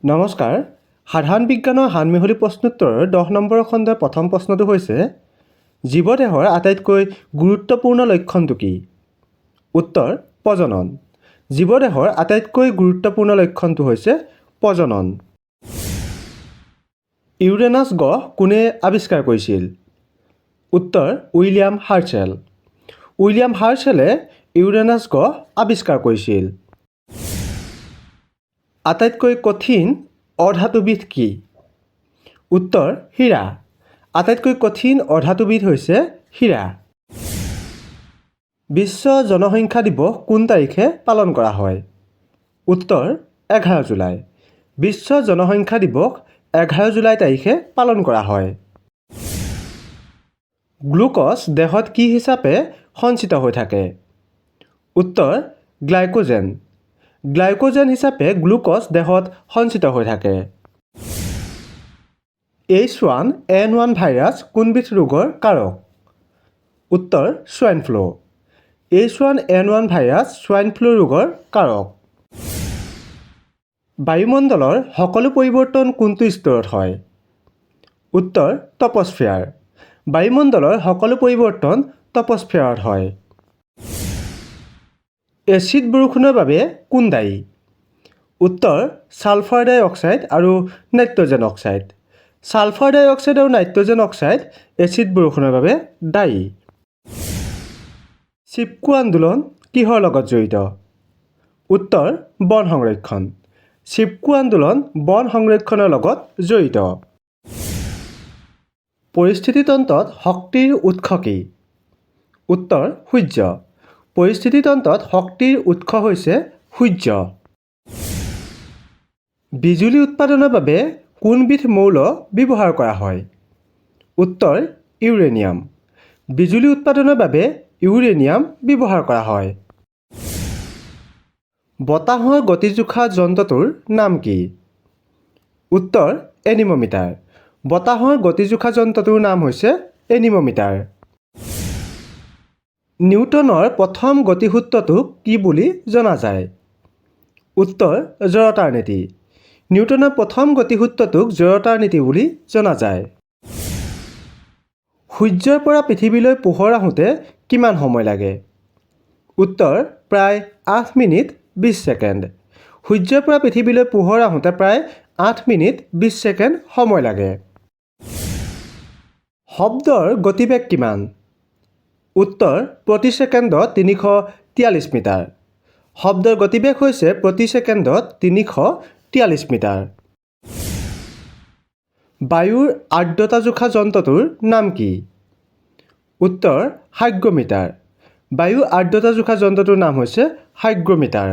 নমস্কাৰ। সাধাৰণ বিজ্ঞানৰ সানমিহলি প্ৰশ্নোত্তৰৰ 10 নম্বৰ খণ্ডৰ প্ৰথম প্ৰশ্নটো হৈছে, জীৱদেহৰ আটাইতকৈ গুৰুত্বপূৰ্ণ লক্ষণটো কি? উত্তৰ, প্ৰজনন। জীৱদেহৰ আটাইতকৈ গুৰুত্বপূৰ্ণ লক্ষণটো হৈছে প্ৰজনন। ইউৰেনাছ গ্ৰহ কোনে আৱিষ্কাৰ কৰিছিল? উত্তৰ, উইলিয়াম হাৰ্চেল। উইলিয়াম হাৰ্চেলে ইউৰেনাছ গ্ৰহ আৱিষ্কাৰ কৰিছিল। আটাইতকৈ কঠিন অধাতুবিধ কি? উত্তৰ, হীৰা। আটাইতকৈ কঠিন অধাতুবিধ হৈছে হীৰা। বিশ্ব জনসংখ্যা দিৱস কোন তাৰিখে পালন কৰা হয়? উত্তৰ, 11 জুলাই। বিশ্ব জনসংখ্যা দিৱস 11 জুলাই তাৰিখে পালন কৰা হয়। গ্লুক'জ দেহত কি হিচাপে সঞ্চিত হৈ থাকে? উত্তৰ, গ্লাইক'জেন। গ্লাইক'জেন হিচাপে গ্লুক'জ দেহত সঞ্চিত হৈ থাকে। H1N1 virus কোনবিধ ৰোগৰ কাৰক? উত্তৰ, swine flu. H1N1 virus swine flu ৰোগৰ কাৰক। বায়ুমণ্ডলৰ সকলো পৰিৱৰ্তন কোনটো স্তৰত হয়? উত্তৰ, ট্ৰপস্ফিয়াৰ। বায়ুমণ্ডলৰ সকলো পৰিৱৰ্তন ট্ৰপস্ফিয়াৰত হয়। এচিড বৰষুণৰ বাবে কোন দায়ী? উত্তৰ, ছালফাৰ ডাই অক্সাইড আৰু নাইট্ৰজেন অক্সাইড। ছালফাৰ ডাই অক্সাইড আৰু নাইট্ৰজেন অক্সাইড এচিড বৰষুণৰ বাবে দায়ী। চিপকো আন্দোলন কিহৰ লগত জড়িত? উত্তৰ, বন সংৰক্ষণ। চিপকো আন্দোলন বন সংৰক্ষণৰ লগত জড়িত। পৰিস্থিতিতন্ত্ৰত শক্তিৰ উৎস কি? উত্তৰ, সূৰ্য। পৰিস্থিতিতন্ত্ৰত শক্তিৰ উৎস হৈছে সূৰ্য। বিজুলী উৎপাদনৰ বাবে কোনবিধ মৌল ব্যৱহাৰ কৰা হয়? উত্তৰ, ইউৰেনিয়াম। বিজুলী উৎপাদনৰ বাবে ইউৰেনিয়াম ব্যৱহাৰ কৰা হয়। বতাহৰ গতি জোখা যন্ত্ৰটোৰ নাম কি? উত্তৰ, এনিম'মিটাৰ। বতাহৰ গতি জোখা যন্ত্ৰটোৰ নাম হৈছে এনিম'মিটাৰ। নিউটনৰ প্ৰথম গতিসূত্ৰটোক কি বুলি জনা যায়? উত্তৰ, জড়তাৰ নীতি। নিউটনৰ প্ৰথম গতিসূত্ৰটোক জড়তাৰ নীতি বুলি জনা যায়। সূৰ্যৰ পৰা পৃথিৱীলৈ পোহৰ আহোঁতে কিমান সময় লাগে? উত্তৰ, প্ৰায় 8 মিনিট 20 ছেকেণ্ড। সূৰ্যৰ পৰা পৃথিৱীলৈ পোহৰ আহোঁতে প্ৰায় 8 মিনিট 20 ছেকেণ্ড সময় লাগে। শব্দৰ গতিবেগ কিমান? উত্তৰ, প্ৰতি ছেকেণ্ডত 343 মিটাৰ। শব্দৰ গতিবেগ হৈছে প্ৰতি ছেকেণ্ডত 343 মিটাৰ। বায়ুৰ আৰ্দ্ৰতা জোখা যন্ত্ৰটোৰ নাম কি? উত্তৰ, হাইগ্ৰ'মিটাৰ। বায়ুৰ আৰ্দ্ৰতা জোখা যন্ত্ৰটোৰ নাম হৈছে হাইগ্ৰ'মিটাৰ।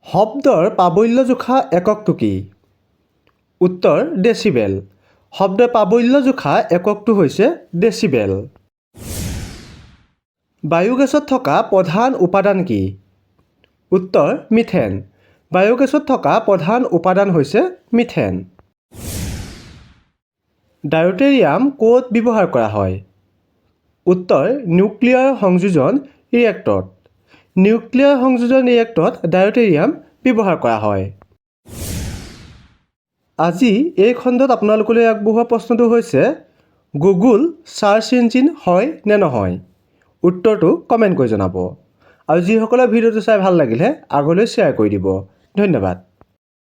শব্দৰ প্ৰাবল্য জোখা এককটো কি? উত্তৰ, ডেচিবেল। শব্দৰ প্ৰাবল্য জোখা এককটো হৈছে ডেচিবেল। বায়ুগেছত থকা প্ৰধান উপাদান কি? উত্তৰ, মিথেন। বায়ুগেছত থকা প্ৰধান উপাদান হৈছে মিথেন। ডায়টেৰিয়াম ক'ত ব্যৱহাৰ কৰা হয়? উত্তৰ, নিউক্লিয়াৰ সংযোজন ৰিয়েক্টৰত। নিউক্লিয়াৰ সংযোজন ৰিয়েক্টৰত ডায়টেৰিয়াম ব্যৱহাৰ কৰা হয়। আজি এই খণ্ডত আপোনালোকলৈ আগবঢ়োৱা প্ৰশ্নটো হৈছে, গুগল চাৰ্চ ইঞ্জিন হয় নে নহয়? উত্তৰটো কমেণ্ট কৰি জনাব আৰু যিসকলৰ ভিডিঅ'টো চাই ভাল লাগিলে আগলৈ শ্বেয়াৰ কৰি দিব। ধন্যবাদ।